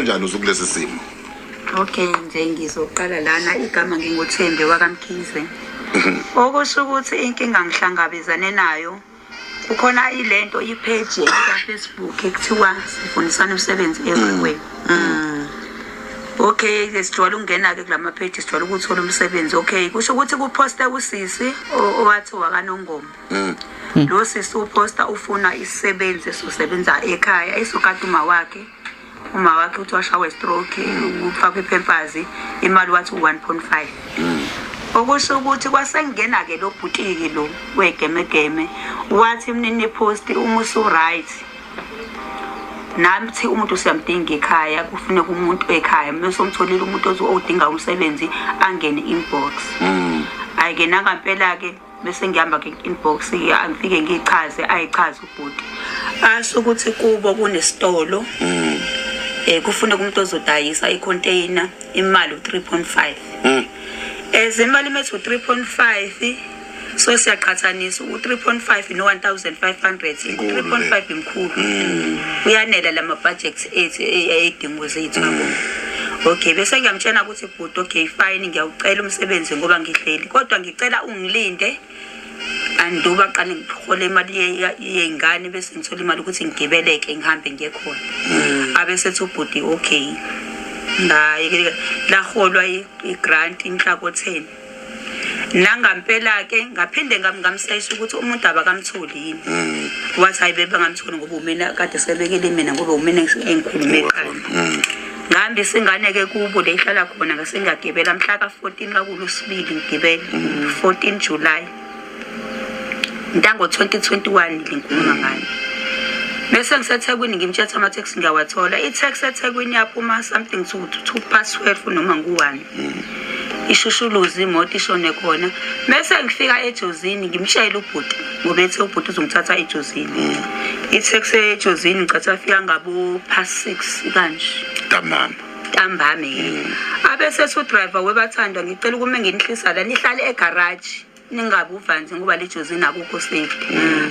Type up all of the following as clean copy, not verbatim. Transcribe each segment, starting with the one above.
Kanjani usukulesi simo? Okay, nje ngizoqala lana igama nginguThembi wakaMkhize. Okusho ukuthi inkinga ngihlangabezane nayo kukhona ilento ipage ka-Facebook ekuthiwa sifundisana umsebenzi everywhere. Okay, ke sijwayele ukungena-ke kulama page sijwayele ukuthola umsebenzi. Okay, kusho ukuthi kuphoste usisi owathi wakaNongoma. Lo sisi uphosta ufuna isisebenzi esizosebenza ekhaya esokata uma wakhe. Uma wakhe uthi washawa stroke ufakwe ipampers imali wathi u-1.5. Okusho ukuthi kwasengena-ke lo bhutiki lo wegemegeme wathi mnini post uma usu-right nathi umuntu siyamdinga ekhaya kufuneka umuntu ekhaya mese umtholile umuntu odinga umsebenzi angene inbox. Hhayi-ke nangampela-ke bese ngihamba ke inbox angifike ngichaze ayichaze ubhuti asho ukuthi kubo kunesitolo kufuneka umuntu ozodayisa icontainer imali u-3.5. As imali imethu u-3.5 so siyaqhathanisa u-3.5 no-1500. Inkulu le. 3.5 imkhulu, uyanela lama budget ethu eyidingo zethu yabo. Okay, bese ngiyamtshela ukuthi bhuti, okay fine, ngiyawucela umsebenzi ngoba ngihleli, kodwa ngicela ungilinde anduba qale ngihole imali yey'ngane bese ngithola imali ukuthi ngigibeleke ngihambe ngiye khona. Abe sethi ubhuti okay. Ngayi laholwa i-grant imhla ko-10. Nangampela-ke ngaphinde ngamsesha ukuthi umuntu abakamtholi yini. Wathi hayi bebangamtholi ngoba umina kade sebekele mina ngoba umina engikhulume eqala. Ngihambisa ingane-ke kubo le ihlala khona ngase ngiyagibela mhla ka-14 kakulwesibili ngigibele 14 July. Ntango 2021 le ngikhuluma ngayo. Bese ngiseThekwini ngimtshela ama-taxi ngiyawathola. I-taxi eThekwini yaphuma something to 12:02 noma ngu-1. Ishushuluzi imoto ishone khona. Bese ngifika eJozini ngimshayela ubhuti ngoba ethe ubhuti uzongithatha eJozini. I-taxi eJozini ngicatha fika ngabo past 6 kanje. Ntambama. Ntambama yena. Abe sethi udriver webathandwa ngicela ukume nginihlisa la nihlale egarage ningabi uvanzi ngoba le Jozini akukho safety.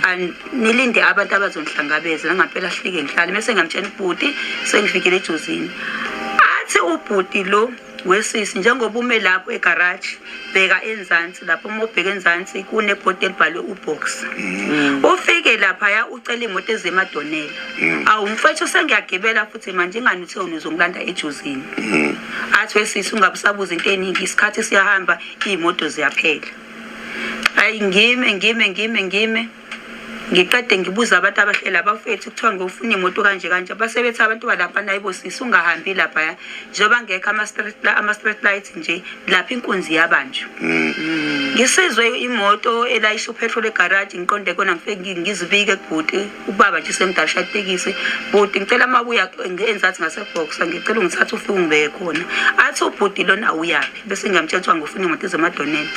And nilinde abantu abazonihlangabeza nangampela sifike ngihlale bese ngiyamtshela ubhuti sengifikile eJozini. Athi ubhuti lo wesisi njengoba ume lapho egarage bheka enzansi lapho uma ubheka enzansi kunebhodi elibhalwe ubox. Ufike laphaya ucela imoto ezemadonela. Awu mfethu sengiyagibela futhi manje ingani uthe wena uzongilanda eJozini. Athi wesisi ungabe usabuza into eningi isikhathi siyahamba iy'moto ziyaphela. Hayi ngime ngime ngime ngime ngiqede ngibuza abantu abahlela abafethu kuthiwa ngiyofuna imoto kanje kanje base bethi abantu balapha nayibo sisi ungahambi laphaya njengoba ngekho ama-street light nje lapha inkunzi yabanjwa. Ngisizwe imoto elayisha upetrol egaraji ngiqonde kona ngifike ngizibike kubhuti ubaba nje semdala shaya itekisi bhuti ngicela mabuya enzansi ngaseboxer ngicela ungithathe ufike ungibeke khona. Athi ubhuti lona uyaphi bese ngiyamtshela kuthiwa ngifuna imoto ezemadonela.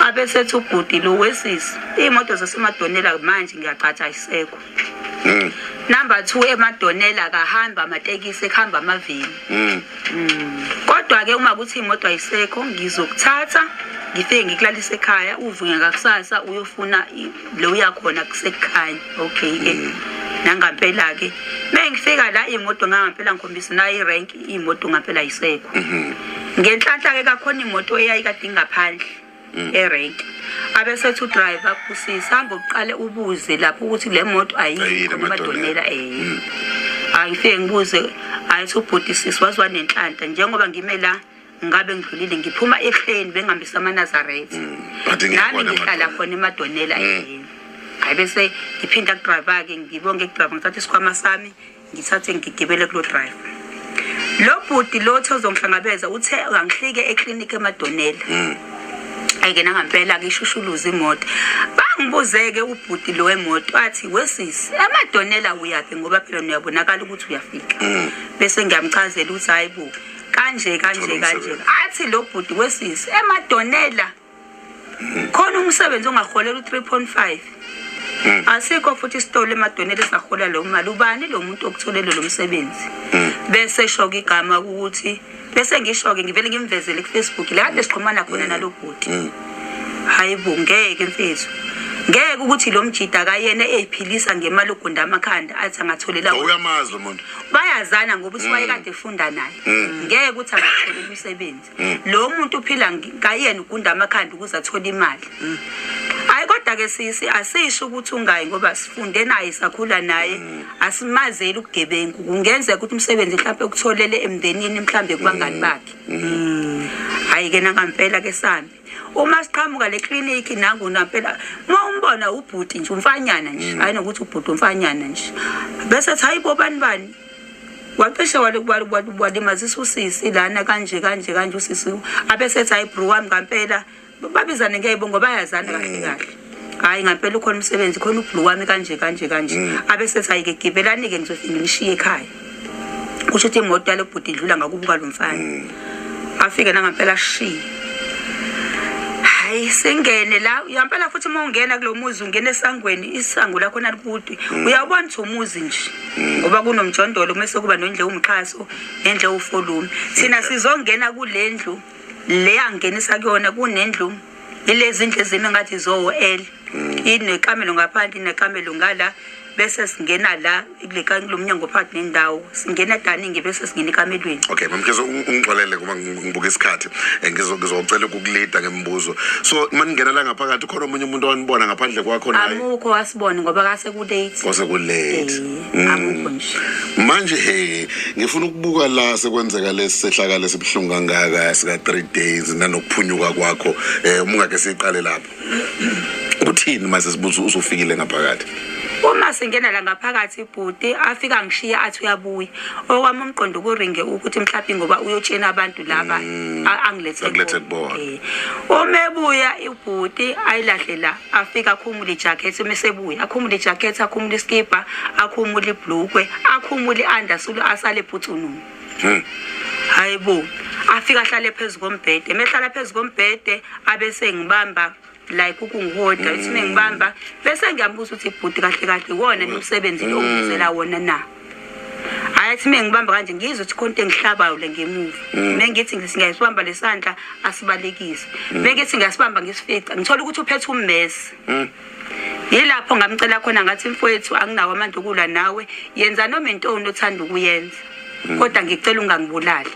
Abe sethi ubhuti lo wesisi iy'moto zasemadonela manje ngiyacatsha ayisekho. Number 2 emadonela akahamba amatekisi ekuhamba amaveni. Kodwa-ke uma kuthi imoto ayisekho ngizokuthatha ngifike ngikulalise ekhaya uvuke ngakusasa uyofuna le uyakhona kusekukhanya. Okay-ke nangampela-ke mengifika la iy'moto ngangampela ngikhombisa nayo irenki iy'moto ngampela ayisekho. Ngenhlanhla-ke kakhona imoto eyayikade ingaphandle erenki. Abe sethi udriver kusisi hamba uqale ubuze lapho ukuthi le moto ayikho Ayikho emadonela. Hayi ngifike ngibuze ayithi ubhuti sisi waze wanenhlanhla njengoba ngime la ngabe ngidlulile ngiphuma ehleni bengihambisa amaNazaretha. But Nami ngiyakhona ngihlala emadonela. khona emadonela. Hayi bese ngiphinda kudriver ke ngibonge kudriver ngithatha isikhwama sami ngithathe ngigibele kulo driver. Lo bhuti lo othe uzongihlangabeza uthe angihlike eklinikhi emadonela. Ayike nangampela ke ishushuluza imoto. Bangibuze-ke ubhuti lo wemoto athi wesisi emadonela uyaphi ngoba phela uyabonakala ukuthi uyafika. Bese ngiyamchazela ukuthi hayi bo kanje kanje Uthola kanje. umsebenzi. Athi lo bhuti wesisi emadonela khona umsebenzi ongaholela u-3.5. Asikho futhi isitolo emadonela esingahola leyo mali. Ubani lo muntu okutholele lo msebenzi? Bese esho-ke igama ukuthi bese ngisho-ke ngivele ngimvezele ku-Facebook la kade sixhumana khona nalo bhuti. Hayi bo ngeke mfethu. Ngeke ukuthi lo mjida kayena eyiphilisa ngemali ugunda amakhanda athi angatholela So uyamazi lo muntu. Bayazana ngoba uthi wayekade efunda naye. Ngeke ukuthi angatholela umsebenzi. Lo muntu uphila kayena ugunda amakhanda ukuze athole imali. Hayi kodwa ke sisi asisho ukuthi ungayi ngoba sifunde naye sakhula naye asimazeli ubugebengu. Kungenzeka ukuthi umsebenzi mhlawumbe ukutholele emndenini mhlawumbe kubangani bakhe. Hayi ke nangampela ke sami. Uma siqhamuka le clinic nangu nampela uma umbona ubhuti nje umfanyana nje hayi nokuthi ubhuti umfanyana nje. Bese ethi hayi bo bani bani. Wacishe walimazisa usisi lana kanje kanje kanje usisi abese ethi hayi bro wami ngampela babizane ngeyibongo bayazana kahle kahle. Hayi ngampela ukhona umsebenzi khona ubhulu wami kanje kanje kanje. Abese ethi hayi ke gibelani ke ngizofike nginishiye ekhaya. Kusho ukuthi imoto yalo bhuti idlula ngakubuka lo mfana. Afike nangampela ashiye. Hayi singene la uyampela futhi uma ungena kulo muzi ungena esangweni isango lakho nalikude. Uyawubona ukuthi umuzi nje. Ngoba kunomjondolo mase kuba nendlu ewumxhaso nendlu ewufolumi. Thina sizongena kule ndlu le angenisa kuyona kunendlu ilezi ndlu ezime ngathi zowo L. Inekamelo ngaphandle inekamelo ngala bese singena la kule kulo mnyango phakathi nendawo singena edaningi bese singena ekamelweni. Okay mamkhize ungixolele kuba ngibuka isikhathi ngizocela ukukulida ngemibuzo. So maningena la ngaphakathi khona omunye umuntu owanibona ngaphandle kwakho naye? Amukho wasibona ngoba kase ku late. Kwase ku late. Amukho nje. Manje he ngifuna ukubuka la sekwenzeka lesi sehlakalo esibuhlungu kangaka sika 3 days nanokuphunyuka kwakho uma ungake siqale lapho. Uthini mase sibuza usufikile ngaphakathi? Uma singena la ngaphakathi bhuti afika ngishiya athi uyabuya. Okwami umqondo kuringe ukuthi mhlawumbe ngoba uyotshena abantu laba angilethe Akulethe kubona. Uma ebuya ibhuti ayilahle la afika akhumule ijacket uma esebuya akhumule ijacket akhumule iskipa akhumule ibhlukwe akhumule i-undersuit asale phutsununu. Hayibo afika ahlale phezu kombhede mehlala phezu kombhede abese ngibamba like ukungihoda ithi mengibamba bese ngiyambuza ukuthi bhuti kahle kahle iwona umsebenzi lo ongizela wona na. Hayi athi mengibamba kanje ngizwe ukuthi khona into engihlabayo le ngemuva. Mengithi ngiyasibamba lesandla asibalekise. Mengithi ngiyasibamba ngisifica ngithola ukuthi uphethe ummese. Yilapho ngamcela khona ngathi mfowethu anginawo amandla okulwa nawe yenza noma intoni othanda ukuyenza. Kodwa ngicela ungangibulali.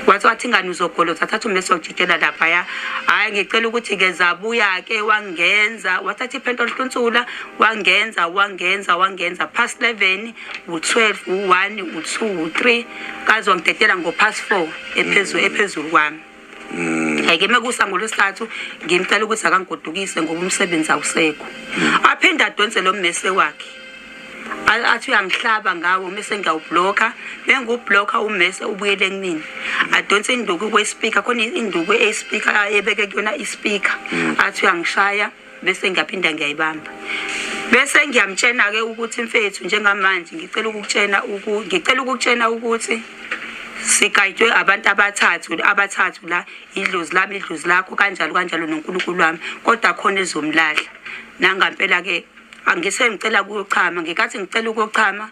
Wathi wathi ingane uzogolotha thatha ummese wajikela laphaya. Hhayi ngicela ukuthi ke zabuya ke wangenza wathatha iphento olihlunsula wangenza wangenza wangenza past 11 u12 u1 u2 u3 kaze wangidedela ngo past 4 ephezulu ephezulu kwami. Ayike mekusa ngolwesithathu ngimcela ukuthi akangigodukise ngoba umsebenzi awusekho. Aphinde adonse lo mmese wakhe. Athi uyangihlaba ngawo mese ngiyawublocka mengiwublocka ummese ubuyele kumina. Adonse induku kwe-speaker khona induku eyi-speaker ebeke kuyona i-speaker. Athi uyangishaya bese ngiyaphinda ngiyayibamba. Bese ngiyamtshena-ke ukuthi mfethu njengamanje ngicela ukukutshena ngicela ukukutshena ukuthi sigayidwe abantu abathathu abathathu la idlozi lami idlozi lakho kanjalo kanjalo noNkulunkulu wami kodwa khona ezomlahla. Nangampela ke angise ngicela ukuyochama ngikathi ngicela ukuyochama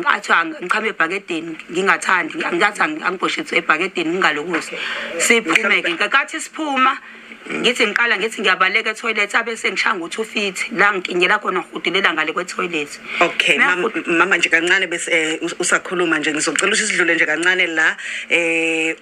athi angichame ebhakedeni ngingathandi angathi angibhoshetse ebhakedeni ngingalokuzi siphume-ke ngikathi siphuma ngithi ngiqala ngithi ngiyabaleka ethoyilethi abe sengishaya ngo-two feet la ngikinyela khona ngihudulela ngale kwethoyilethi. Okay mama nje kancane bese usakhuluma nje ngizocela ukuthi sidlule nje kancane la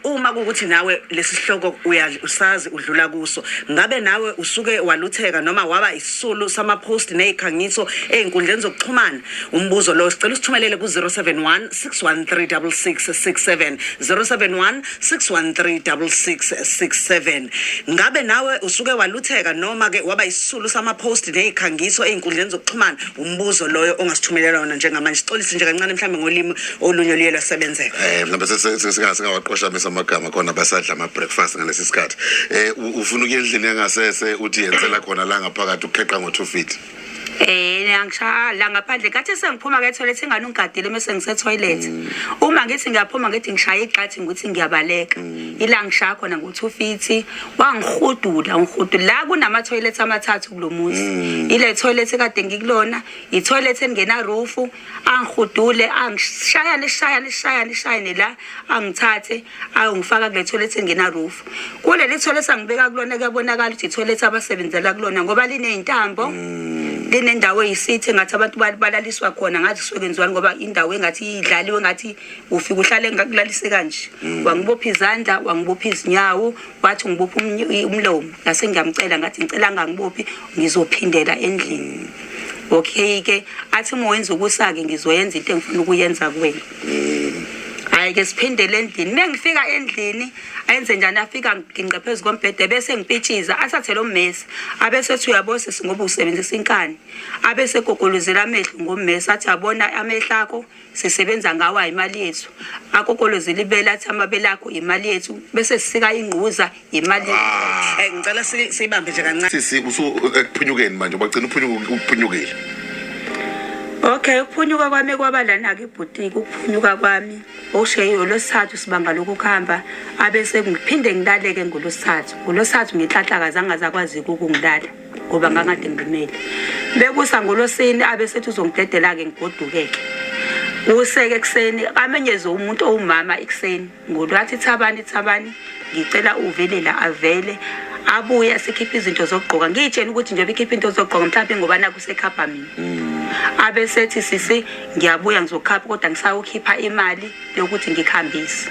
uma kuwukuthi nawe lesi sihloko usazi udlula kuso ngabe nawe usuke walutheka noma waba isisulu sama-post ney'khangiso ey'nkundleni zokuxhumana. Umbuzo lo sicela usithumelele ku-071 613 6667 071 613 6667. Ngabe nawe usuke walutheka noma ke waba isisulu sama-post ney'khangiso ey'nkundleni zokuxhumana? Umbuzo loyo ongasithumelela wona njengamanje. Sixolise nje kancane mhlawumbe ngolimi olunye oluye lwasebenzeka. Mhlawumbe singawaqoshamisa amagama khona basadla ama-breakfast ngalesi sikhathi. Ufuna ukuya endlini yangasese uthi yenzela khona la ngaphakathi ukukheqa ngo-two feet. Angishaya la ngaphandle ngathi sengiphuma ke toilet ingane ungigadile mase ngise toilet. Uma ngithi ngiyaphuma ngithi ngishaya igxathi ngithi ngiyabaleka. Ila ngishaya khona ngo-2 feet wangihudula ungihudula la kunama toilet amathathu kulomuzi. Ile toilet ekade ngikulona, i toilet engena roof, angihudule angishaya lishaya lishaya lishayine la angithathe ayongifaka kule toilet engena roof. Kuleli toilet angibeka kulona kuyabonakala ukuthi i toilet abasebenzela kulona ngoba liney'ntambo. Linendawo eyisithi engathi abantu balaliswa khona ngathi kusuke kwenziwani ngoba indawo engathi idlaliwe engathi ufike uhlale ngakulalise kanje. Wangibopha izandla, wangibopha izinyawo, wathi ungibopha umlomo. Ngase ngiyamcela ngathi ngicela angangibophi ngizophindela endlini. Okay ke athi uma wenza ukusa-ke ngizoyenza into engifuna ukuyenza kuwena. Hhayi ke siphindele endlini. Uma ngifika endlini ayenze njani afika nginqe phezu kombhede bese ngipitshiza athathe lo mmese abese ethi uyabo sisi ngoba usebenzisa inkani abese egogolozela amehlo ngommese athi yabona amehlo akho sisebenza ngawo imali yethu akokolozela ibele athi amabele akho imali yethu bese sisika ingquza imali yethu. Ngicela siyibambe nje kancane. Sisi usu ekuphunyukeni manje bagcina uphunyuka uphunyukile. Okay, ukuphunyuka kwami kwaba lana-ke ebhutiki, ukuphunyuka kwami oshiye ngolwesithathu sibanga lokhu kuhamba abese ngiphinde ngilaleke ngolwesithathu. Ngolwesithathu ngenhlanhla akazange aze akwazi-ke ukungilala ngoba ngangade ngimele. Bekusa ngolwesine abesethi uzongidedela-ke ngigoduke-ke. Kuseke ekuseni amenyeze umuntu owumama ekuseni ngolwathi Thabani Thabani ngicela uvele la avele abuye asikhiphe izinto zokugqoka ngiyitshena ukuthi njengoba ikhiphe into zokugqoka mhlawumbe ngoba naku sekhapha mina. Abesethi sisi ngiyabuya ngizokhapha kodwa ngisawukhipha imali yokuthi ngikhambise.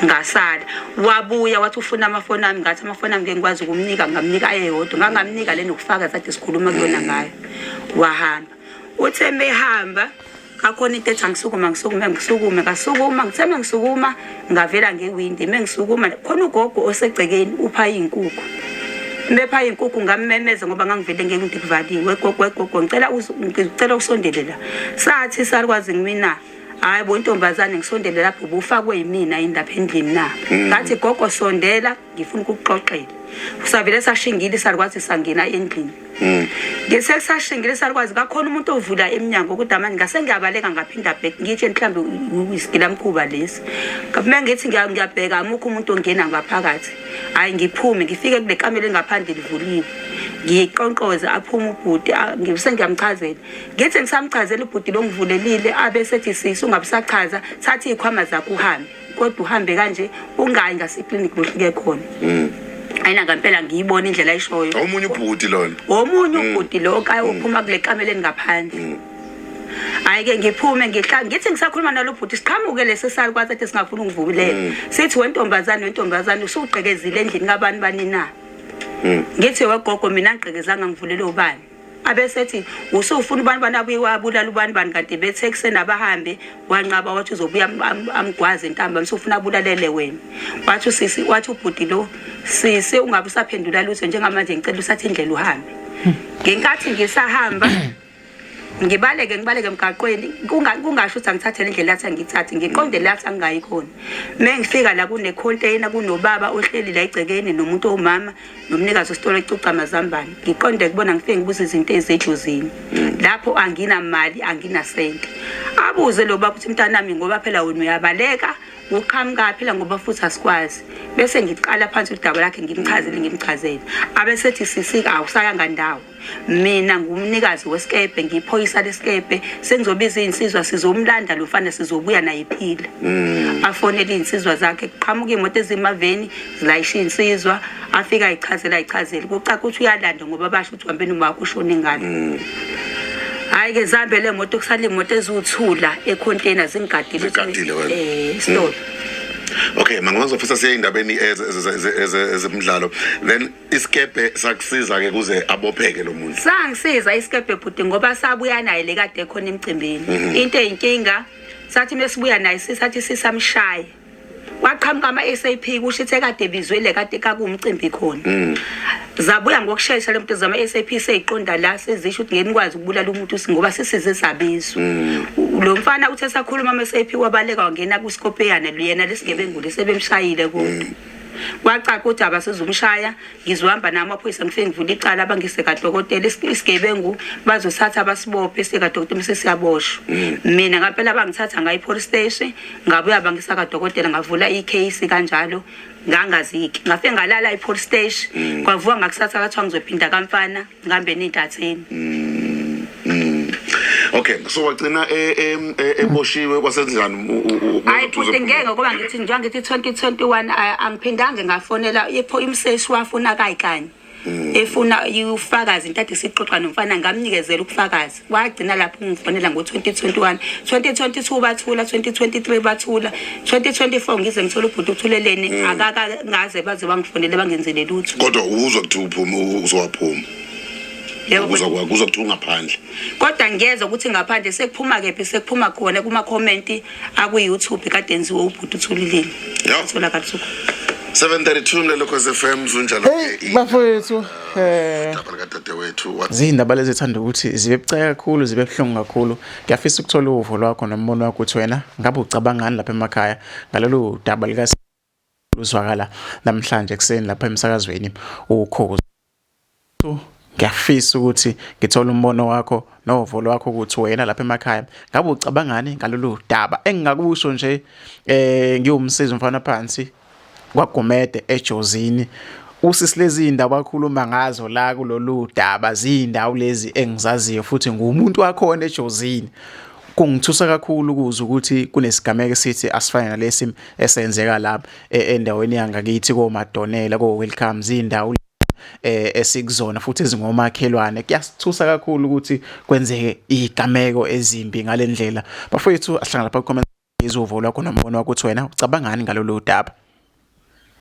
Ngasala wabuya wathi ufuna amafoni ami ngathi amafoni ami ngeke ngikwazi ukumnika ngamnika ayeyodwa ngangamnika le nokufaka kade sikhuluma kuyona ngayo. Wahamba uthe mehamba kakhona into ethi angisukuma ngisukume ngisukume ngasukuma ngithe mengisukuma ngavela ngewindi mengisukuma khona ugogo osegcekeni upha iy'nkukhu mepha iy'nkukhu ngammemeza ngoba ngangivele ngewindi kuvaliwe gogo wegogo ngicela ngicela usondele la sathi salukwazi ngimina hayi bo ntombazane ngisondele lapho ubufakwe yimina yini lapha endlini na ngathi gogo sondela ngifuna ukukuxoxela usavele sashingile salukwazi sangena endlini. Ngesesashingile salukwazi kakhona umuntu ovula emnyango kodwa manje ngase ngiyabaleka ngaphinda back ngitshe mhlawumbe isigilamkhuba lesi. Uma ngithi ngiyabheka amukho umuntu ongena ngaphakathi. Hhayi ngiphume ngifike kule kamelo engaphandle livuliwe. Ngiqonqoze aphume ubhuti sengiyamchazela. Ngithi ngisamchazela ubhuti lo ngivulelile abe esethi sisi ungabe usachaza thatha iy'khwama zakho uhambe. Kodwa uhambe kanje ungayi ngaseklinikhi lohlike khona. Ayina ngempela ngiyibona indlela ayishoyo. Omunye ubhuti lona. Omunye ubhuti lo ophuma kule kameleni ngaphandle. Hayi ke ngiphume ngihla ngithi ngisakhuluma nalo bhuti siqhamuke lesi salukwazi ethi singafuni ungivulela. Sithi wentombazane wentombazane usugqekezile endlini kabani bani na. Ngithi wegogo mina ngigqekezanga ngivulele ubani. Abesethi usufuna ubani bani abuye wabulala ubani bani kanti bethe ekuseni abahambe wanqaba wathi uzobuya amgwaze intamba usufuna abulalele wena. Wathi usisi wathi ubhuti lo sisi ungabe usaphendula lutho njengamanje ngicela usathe indlela uhambe. Ngenkathi ngisahamba ngibaleke ngibaleke emgaqweni kungasho ukuthi angithathele indlela athi angithathe ngiqonde la athi angingayi khona. Mengifika la kune container kunobaba ohleli la egcekeni nomuntu owumama nomnikazi wesitolo ecuca amazambane. Ngiqonde kubona ngifike ngibuze izinto ezedlozini. Lapho anginamali anginasente. Abuze lo baba ukuthi mntanami ngoba phela wena uyabaleka uqhamuka phela ngoba futhi asikwazi. Bese ngiqala phansi udaba lakhe ngimchazele ngimchazele. Abesethi sisi awusayanga ndawo. Mina ngumnikazi wesikebhe ngiyiphoyisa lesikebhe sengizobiza iy'nsizwa sizomlanda lo mfana sizobuya naye ephila. Afonele iy'nsizwa zakhe kuqhamuka iy'moto ezimaveni zilayisha iy'nsizwa afike ayichazele ayichazele kucaca ukuthi uyalanda ngoba basho ukuthi uhambe noma wakho ushone ngalo. Hhayi ke zihambe le moto kusale iy'moto eziwuthula ekhonteyina zingigadile Zigadile wena. Isitolo. Okay, mangoma ngizofisa siye endabeni ezemidlalo. Then isikebhe sakusiza ke kuze abopheke lo muntu. Sangisiza isikebhe bhuti ngoba sabuya naye le kade ekhona emcimbini. Into eyinkinga sathi mesibuya naye sisathi sisamshaya. Kwaqhamuka ama SAP kusho ukuthi ekade bizwe le kade kakuwumcimbi khona. Zabuya ngokushesha le muntu zama SAP seyiqonda la sezisho ukuthi ngeke nikwazi ukubulala umuntu ngoba sisize sabizwa. Lo mfana uthe sakhuluma ama SAP wabaleka wangena kuSkopeyana yena lesigebengu lesebemshayile kodwa. Kwacaca ukuthi abasezumshaya, ngizohamba nami amaphoyisa ngifike ngivule icala bangise kadokotela isigebengu bazosithatha basibophe siye kadokotela mase siyaboshwa. Mina ngampela bangithatha ngayi police station, ngabuya bangisa kadokotela ngavula i-case kanjalo ngangaziki. Ngafike ngalala e-police station, kwavuka ngakusasa kwathiwa ngizophinda kamfana ngihambe ney'ntatheni. Okay, so wagcina eboshiwe kwasenjani? Hayi futhi ngeke ngoba ngithi njengoba ngithi 2021 angiphindange ngafonela ipho imseshi wafuna kayikanye efuna ufakazi into ade sixoxa nomfana ngamnikezela ubufakazi wagcina lapho ungifonela ngo-2021 2022 bathula 2023 bathula 2024 ngize ngithole ubhuti uthuleleni akaka ngaze baze bangifonele bangenzele lutho. Kodwa uzwa kuthiwa uphuma, uzowaphuma? Yebo. Uzwa uzwa kuthiwa ungaphandle? Kodwa ngiyezwa ukuthi ngaphandle sekuphuma kephi, sekuphuma khona kuma-comment akuyi-YouTube kade enziwe ubhuti uthulileni. Tholakala usuku. 7:32 mlelo Khosi FM zunjalo. Hey bafowethu Daba likadadewethu. Zindaba lezi ethanda ukuthi zibe bucayi kakhulu, zibe buhlungu kakhulu. Ngiyafisa ukuthola uvo lwakho nombono wakho ukuthi wena ngabe ucabangani lapha emakhaya ngalolu daba lika luzwakala namhlanje ekuseni lapha emsakazweni Ukhozi. Ngiyafisa ukuthi ngithole umbono wakho novo lwakho ukuthi wena lapha emakhaya ngabe ucabangani ngalolu daba. Engingakusho nje ngiwumsizi umfana phansi kwaGumede eJozini, usisi lezi indaba akhuluma ngazo la kulolu daba zindawo lezi engizaziyo futhi ngumuntu wakhona eJozini. Kungithusa kakhulu ukuzwa ukuthi kunesigameko esithi asifane nalesi esenzeka lapha endaweni yangakithi koMadonela ko-Welcome, zindawo esikuzona futhi ezingomakhelwane. Kuyasithusa kakhulu ukuthi kwenzeke izigameko ezimbi ngalendlela. Bafowethu, asihlangana lapha ku-comment, izuvo lwakho nombono wakho ukuthi wena ucabangani ngalolu daba.